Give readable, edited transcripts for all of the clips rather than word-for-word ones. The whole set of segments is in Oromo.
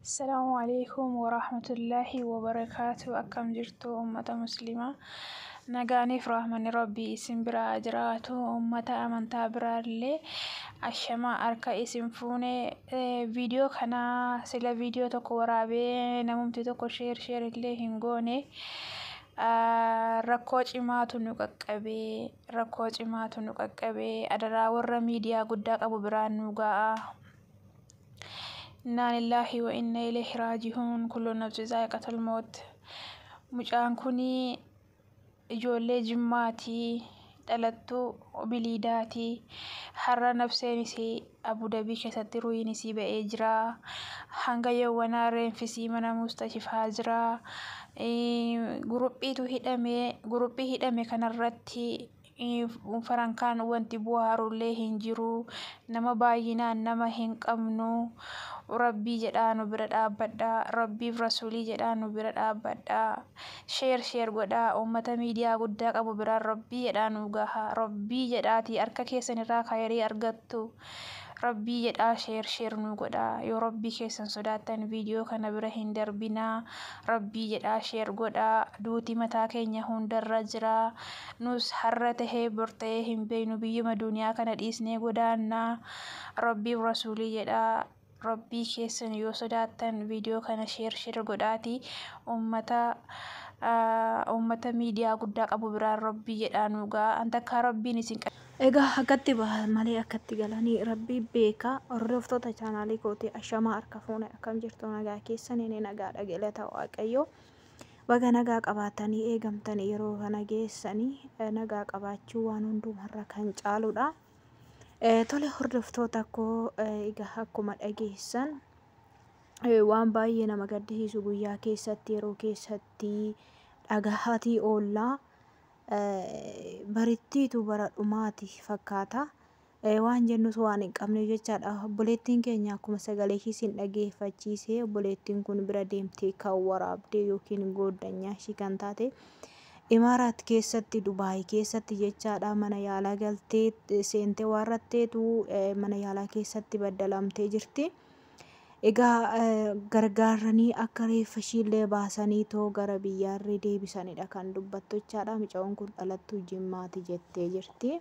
Assalaamu alaikum warahmatullaahi wabarakaatu. Akkam jirtu uummata musliimaa? Nagaaniif rahmanni rabbii isin biraa jiraatu. Uummata amantaa biraallee ashamaa harka isin fuune. Viidiyoo kana sila viidiyoo tokko waraabee namumti tokko share share illee hin goone. Rakkoo cimaatu nu qaqqabee, rakkoo cimaatu nu qaqqabee. Adaraa warra miidiyaa guddaa qabu biraan nu ga'a. Innaa lillaahi wa inna ilayhi raaji'uun, kullu nafsi zaa'iqatul maut. Mucaan kun ijoollee Jimmaati, dhalattuu Biliidaati. Har'a nafseen isii Abudabii keessatti ruhiin isii ba'ee jira. Hanga yawwanaa reenfisii mana mustashifaa jira. Guruphiitu hidhame, guruphii hidhame kanarratti farankaan wanti bu'aarullee hin jiru. Nama baay'inaan nama hin qabnu. Rabbii jedhaa nu bira dhaabbadhaa. Rabbiif rasuulii jedhaa nu bira dhaabbadhaa. Share share godhaa. Uummata miidiyaa guddaa qabu biraan rabbii jedhaa nu gaha. Rabbii jedhaatii harka keessan irraa kayirii argattu. Rabbii jedhaa share share nu godhaa. Yoo rabbii keessan sodaattan viidiyoo kana bira hin darbinaa. Rabbii jedhaa share godhaa. Duuti mataa keenya hundarra jira. Nus har'a tahee bor tahee hin beeknu, biyyuma duniyaa kana dhiisnee godaannaa. Rabbiif rasuulii jedhaa. Rabbii keessan yoo sodaattan viidiyoo kana share share godhaati. Uummata miidiyaa guddaa qabu biraan rabbii jedhaa nu ga'a. Antakkaa rabbiin isin Egaa akkatti bahan malee akkatti galanii rabbii beeka. Hordoftoota chaanaalii kootii, ashamaa harka fuune, akkam jirtu? Nagaa keessan? Inni nagaadha, galata Waaqayyoo. Baga nagaa qabaatanii eegamtanii yeroo kana geessanii, nagaa qabaachuu waan hundumarra kan caaludha. Tole hordoftoota koo, egaa akkuma dhageessan waan baay'ee nama gaddisiisu guyyaa keessatti, yeroo keessatti dhagahaatii oollaa. Barittiitu bara dhumaati fakkaata. Waan jennus waan hin qabne jechaadha. Obboleettiin keenya akkuma sagalee ishii dhageeffachiisee, obboleettiin kun bira deemtee kan waraabdee yookiin gooddanyaa ishii kan taate Imaaraat keessatti, Dubaay keessatti jechaadha, mana yaalaa galtee seentee waarratteetu mana yaalaa keessatti baddalamtee jirti. Egaa gargaaranii akka reeffa ishiillee baasanii too gara biyyaarree deebisanidha kan dubbattu jechaadha. Mucaan kun dhalattuu Jimmaati jettee jirti.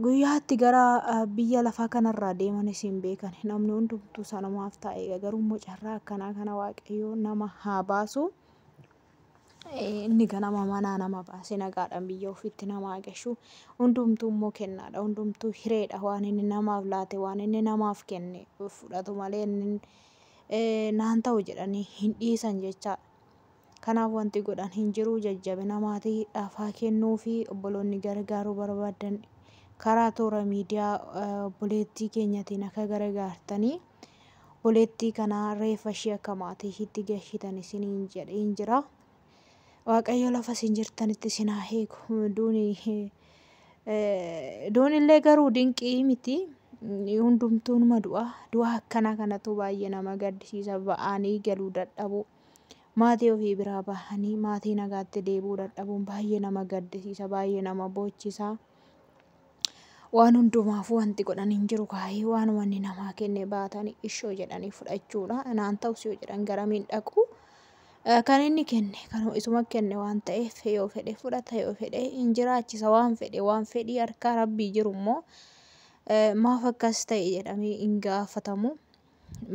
Guyyaatti gara biyya lafaa kanarraa deemanis hin beekan. Namni hundumtuu sanumaaf taa'e, garuu immoo carraa akkanaa kana Waaqayyo nama haa baasu. Inni ganama manaa nama baase nagaadhaan biyya ofiitti nama haa gashu. Hundumtuu immoo kennaadha. Hundumtuu hireedha. Waan inni namaaf laate, waan inni namaaf kenne fudhatu malee inni naan ta'u jedhanii hin dhiisan jechaadha. Kanaaf wanti godhan hin jiru. Jajjabina maatiidhaaf haa kennuu fi obboloonni gargaaruu barbaadan karaa toora miidiyaa obboleettii keenyatiin akka gargaartanii obboleettii kanaa reeffa ishee akka maatii ishiitti gashitan isiniin jedheen jira. Waaqayyo lafa isin jirtanitti isin haa eegu. Duunillee garuu dinqii miti. Hundumtuu numa du'a. Du'a akkanaa kanatu baay'ee nama gaddisiisa. Ba'anii galuu dadhabuu. Maatii ofii biraa bahanii maatii nagaatti deebi'uu dadhabuun baay'ee nama gaddisiisa. Baay'ee nama boochisa. Waan hundumaafuu wanti godhan hin jiru kaayee, waanuma inni namaa kenne baatanii ishoo jedhanii fudhachuudha. Naan ta'us yoo jedhan garamiin dhaqu? Kan inni kenne kan isuma kenne waan ta'eef, yoo fedhe fudhata, yoo fedhe hin jiraachisa. Waan fedhe, waan fedhii harkaa rabbii jiru immoo maaf akkas ta'e jedhamee hin gaafatamu.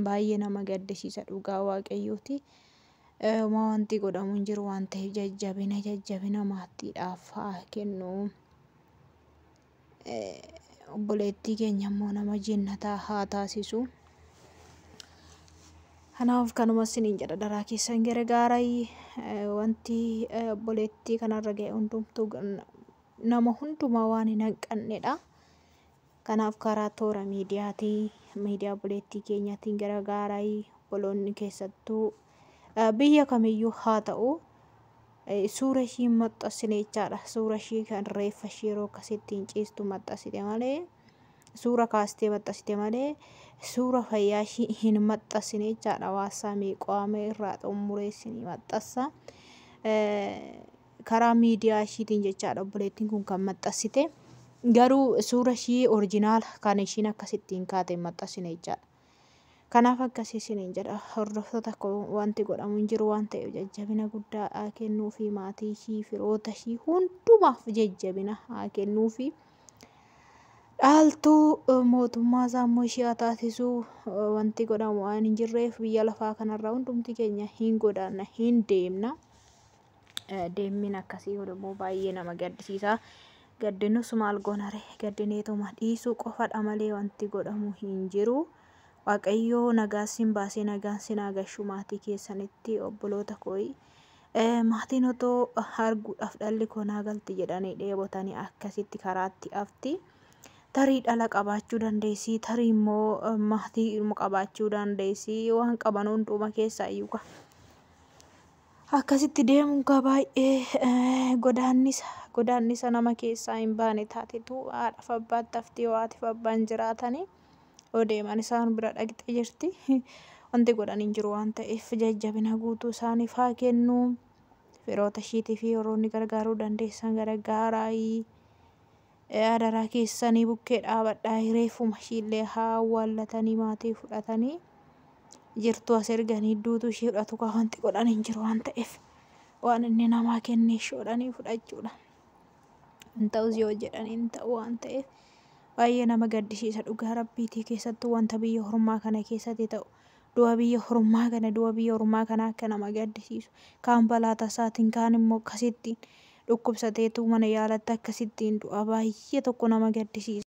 Baay'ee nama gaddisiisa, dhugaa Waaqayyooti. Homaa wanti godhamu hin jiru waan ta'eef jajjabina maatiidhaaf haa kennu. Obboleettii keenya immoo nama jennataa haa taasisu. Kanaaf kanuma isiniin jedha, daraa keessan gargaarai. Wanti obboleettii kanarra ga'e hundumtuu nama hundumaa waan hin hanqannedha. Kanaaf karaa toora miidiyaatii, miidiyaa obboleettii keenyaatiin gargaarai. Obboloonni keessattuu biyya kamiyyuu haa ta'u suura ishii maxxansine jechaadha. Suura ishii kan reeffa ishii yeroo akkasittiin ciistu maxxansite malee, suura kaastee maxxansite malee, suura fayyaa ishii hin maxxansine jechaadha. Waasaa meeqaamee irraa xumuree isinii maxxansa. Karaa miidiyaa ishiitiin jechaadha obboleettiin kun kan maxxansite. Garuu suura ishii original kan ishiin akkasittiin kaate hin maxxansine jechaadha. Kanaaf akkasii isiniin jedha hordoftoota koo, wanti godhamu hin jiru waan ta'eef jajjabina guddaa haa kennuufi, maatii ishii, firoota ishii hundumaaf jajjabina haa kennuufi. Dhaaltuu mootummaa isaa immoo ishee haa taasisu. Wanti godhamu waan hin jirreef biyya lafaa kanarraa hundumti keenya hin godaanna, hin deemna. Deemmiin akkasii kun immoo baay'ee nama gaddisiisa. Gaddinus maal goona ree, gaddineetuma dhiisuu qofadha malee wanti godhamu hin jiru. Waaqayyoo nagaa sin baasee nagaan sin haa gashu maatii keessanitti, obboloota kooyi. Maatiin otoo arguudhaaf dhalli koo naa galti jedhanii dheebotanii akkasitti karaatti hafti. Tarii dhala qabaachuu dandeessi, tarii immoo maatii qabaachuu dandeessi, waan qaban hunduma keessaa iyyuu ka. Akkasitti deemuun kaa baay'ee godaannisa nama keessaa hin baane taatetu haadhaaf abbaatti hafti, yoo haatiif abbaan jiraatanii yoo deeman isaan bira dhaqxee jirti. Wanti godhan hin jiru waan ta'eef jajjabina guutuu isaaniif haa kennu. Firoota ishiitii fi yeroonni gargaaruu dandeessan gargaaraayii. Adaraa keessanii bukkee dhaabadhaa, reeffuma ishiillee haa awwaallatanii maatii fudhatanii jirtu as erganii duutuu ishee fudhatu kaa, wanti godhan hin jiru waan ta'eef waan inni namaa kenne ishoodhanii fudhachuudha. Hin ta'us yoo jedhan hin ta'u waan ta'eef baay'ee nama gaddisiisa dhugaa rabbiitii, keessattuu wanta biyya ormaa kana keessatti ta'u. Du'a biyya ormaa kana, du'a biyya ormaa kana akka nama gaddisiisu, kaan balaa tasaatiin, kaan immoo akkasittiin dhukkubsateetu mana yaalatti akkasittiin du'a, baay'ee tokko nama gaddisiisa.